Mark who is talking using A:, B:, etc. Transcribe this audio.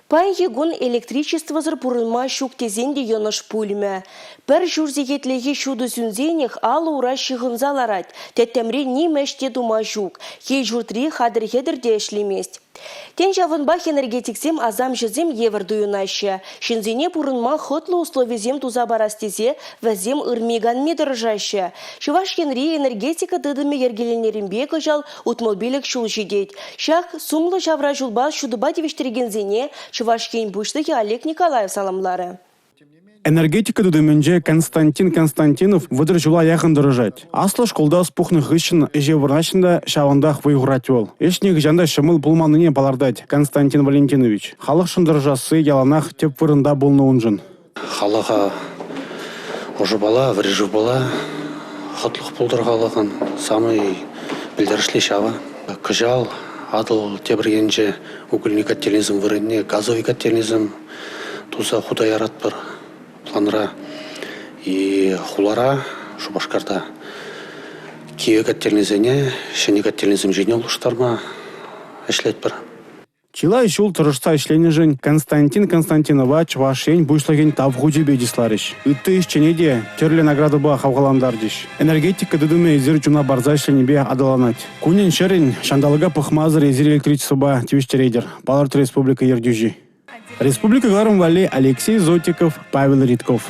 A: Паянхи кун электричествӑсӑр пурӑнма ҫук тесен те йӑнӑш пулмӗ. Пӗр ҫур сехетлӗхе ҫутӑ сӳнсенех алӑ-ура ҫыхӑнса ларать, тӗттӗмре ним ӗҫ те тума ҫук, кил-ҫуртри хатӗр-хӗтӗр те ӗҫлемест. Тен, ҫавӑнпах энергетиксем асамҫӑсем евӗр туйӑнаҫҫӗ. Ҫынсене пурӑнма хӑтлӑ условисем туса парас тесе вӗсем ырми-канми тӑрӑшаҫҫӗ. Чӑваш Енри энергетика тытӑмӗ йӗркеленнӗренпе кӑҫал 65 ҫул ҫитет. Ҫак сумлӑ ҫавра ҫулпа ҫутӑпа тивӗҫтерекенсене Чӑваш Ен Пуҫлӑхӗ Олег Николаев саламларӗ.
B: Энергетика тытӑмӗнче Константин Константинов 30 ҫула яхӑн тӑрӑшать. Аслӑ шкулта ӑс пухнӑ хыҫҫӑн ӗҫе вырнаҫнӑ та ҫавӑнтах вӑй хурать вӑл. Ӗҫ нихӑҫан та ҫӑмӑл пулманнине палӑртать Константин Валентинович. Халӑхшӑн тӑрӑшасси яланах тӗп вырӑнта пулнӑ уншӑн.
C: Халӑха ӑшӑпала, вӗри шывпала хӑтлӑх пултӑр халӑхӑн. Самый пӗлтерӗшли ҫавӑ. Кӑҫал Атӑл тепӗр енче угольный котельнӑйсем вырӑнне газовый котельнӑйсем туса хута яратпӑр планра. И хулара, Шупашкарта кивӗ котельнӑйсене ҫӗнӗ котельнӑйсем ҫине улӑштарма ӗҫлетпӗр.
B: Чылай ҫул тӑрӑшса ӗҫленӗшӗн Константин Константинова Чӑваш Ен Пуҫлӑхӗн Тав хучӗпе чысларӗҫ. Ытти ӗҫчене те тӗрлӗ наградӑпа хавхалантарчӗҫ. Энергетика тытӑмӗ эсир чуна парса ӗҫленипе аталанать. Кунӗн-ҫӗрӗн ҫанталӑка пӑхмасӑр эсир электричествӑпа тивӗҫтеретӗр, палӑртрӗ республика ертӳҫи. Республика кӑларӑм валли Алексей Зотиков, Павел Ритков.